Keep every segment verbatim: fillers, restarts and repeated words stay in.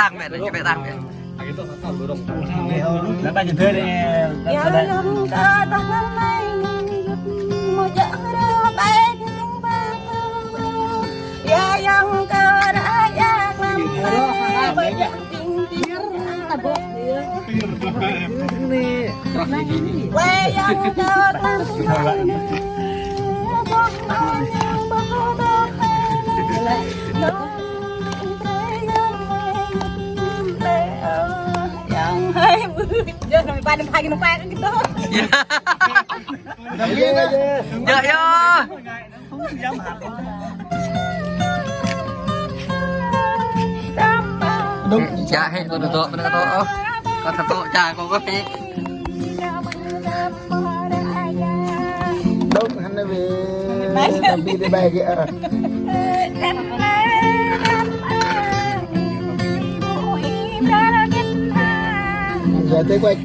Tăng mẹ, nó chỉ phải tăng mẹ. Yă yang kơ tơlơi anai, mơ̆ jak rơbeh kơdung bơkơ̆. Yă yang kơ rơyă lăm, mơ̆ jak jing jing. Wai yang kơ tơlơi anai, mơ̆ yang bơkơ̆ bơkơ̆. Yang hai mươi. Giờ nó phải đến hai cái nó phải cái đó. Yă, yă. Đúng. Yă, hĕ, tui tui, tui tui. Kâo tui tui, ča, kâo kâo hĕ. Dŏ hăn anai wĕ. Tapi đi bai kơ. Giờ tới quay.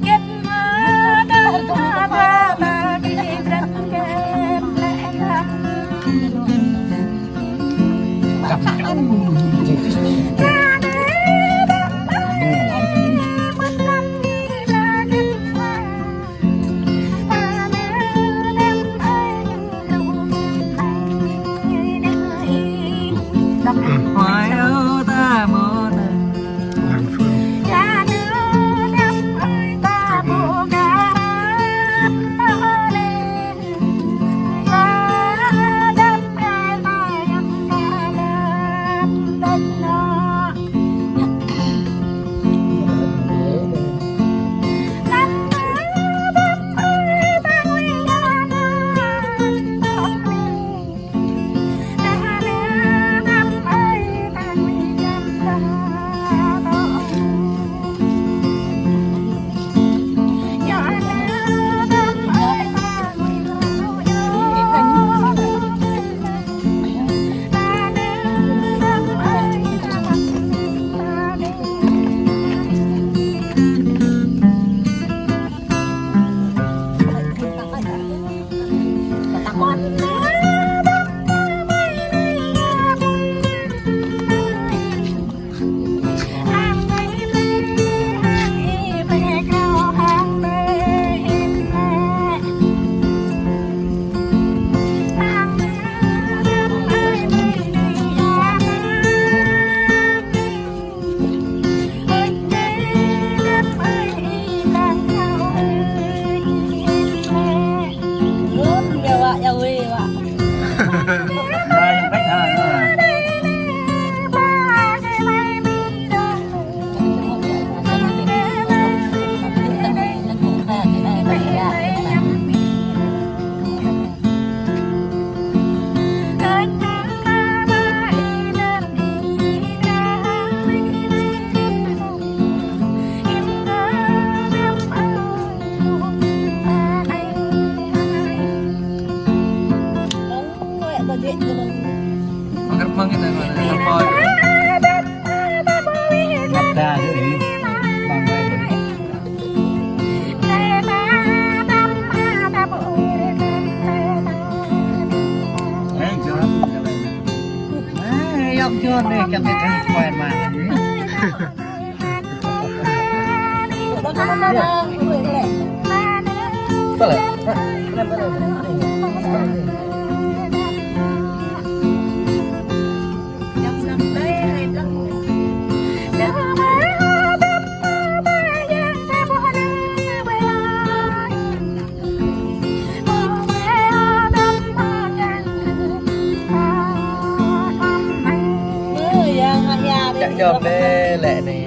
Čak jom deh lĕ anai.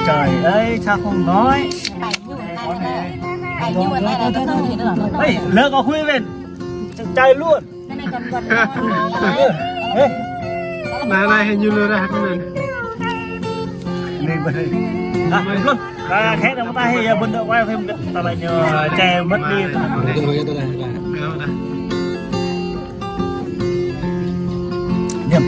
Trời ơi, sao không nói? Ê, lỡ có khui bên. Chạy luôn. Anai, anai, hình như lừa đảo thế này. Anai, anai. À, luôn. À, khét lắm ta hay, à, bên đó quay phim ta lại nhờ che mất đi. Nhầm.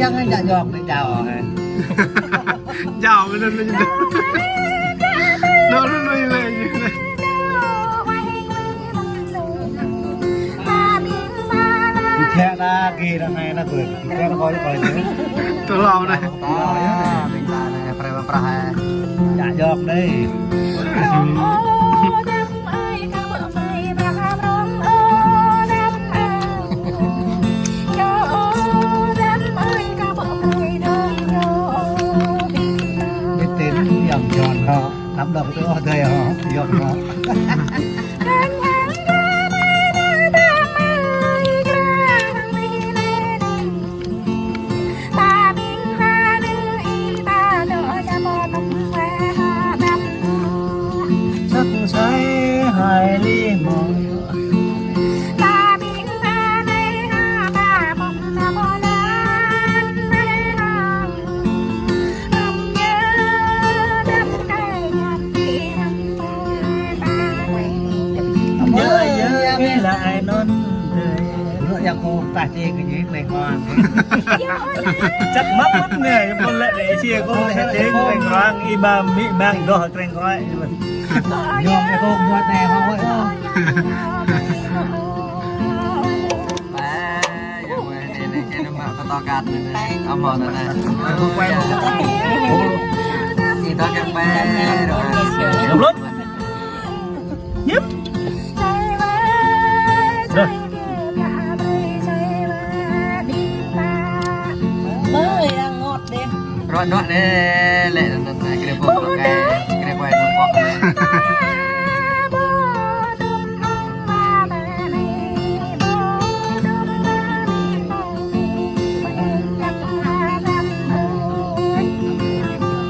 Ngă jŏk đơi jao hă. Jao, mơ̆n anŭn lĕ. Anŭn, anŭn lĕ. Kĕ ta kơ anai anai bơ. Kĕ ta kơ kơ. Tơlơi anai. Ơ, ƀing ta anai, prăh prăh hă. Ngă jŏk đơi. Ƀing ta anai yŏng Yuan hŏ, năm đŏk tơ ôh đơi hŏ, yŏng hŏ. Sắc say hai ly mong. Yơ, yơ, kơ lăi anŭn. Lu yang kơ ta čih kơ ñu Kreng Hoang. Čăk mă mơ̆n anai, yua pô lĕ đe sia kơ ta čih Kreng Hoang, ih ba mĭ mang đôč Kreng Hoang. Yua kơ kơ ƀuăt anai hŏ. Ba, yang kơ anai, anai, anai mă kơ tŏ kăt anai. Amŏ anai. Ih tŏ kăt ba, đôč. Yŭp. Dah. Ơi, đang ngọt đê. Rŏ đuaĭ đê, lĕ, lĕ, lĕ, kơ rơpô, kơ rơpô, kơ rơpô.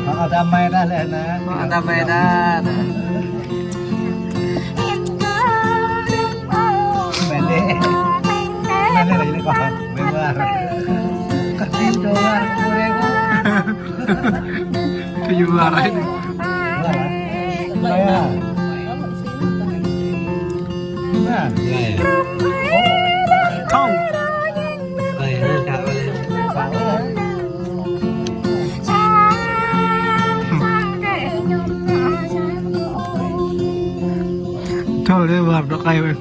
Hŏ, ta mai ta lĕ anai. Hŏ, ta mai ta. Mele. Mele lagi ni kau. Mele. Kecil doang, boleh kau. Tujuh belas hari ni. Nah. Nah. Thong. Thol đi, ƀăp đŏk ai weh.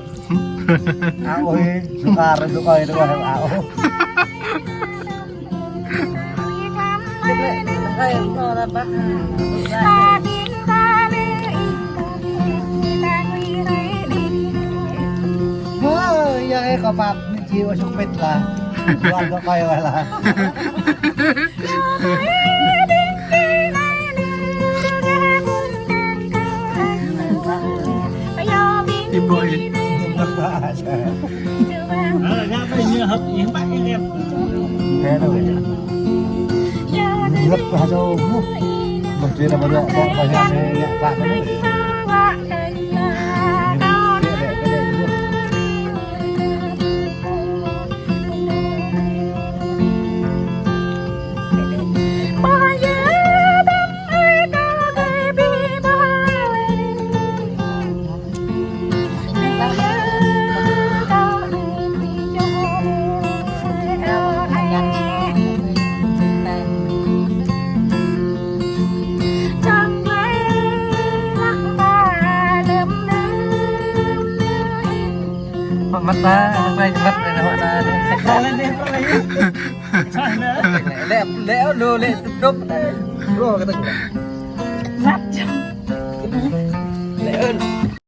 Ao ơi, suka rơduk ai đuaĭ ao. Ơ, yă ơi, kơ pap. Či ôh suk pit lah. Ƀuăt đŏk ai weh lah. Ibu ơi. Ngăp lah tu. Ngăp lah tu. Mesti dah berdoa kok banyak ni, ya, Pak, ni. Mă măt ta, măt ta, măt ta, măt ta. Lĕ, lĕ, lĕ, lĕ, tơdŏp. Lĕ, kơ tơdŏp.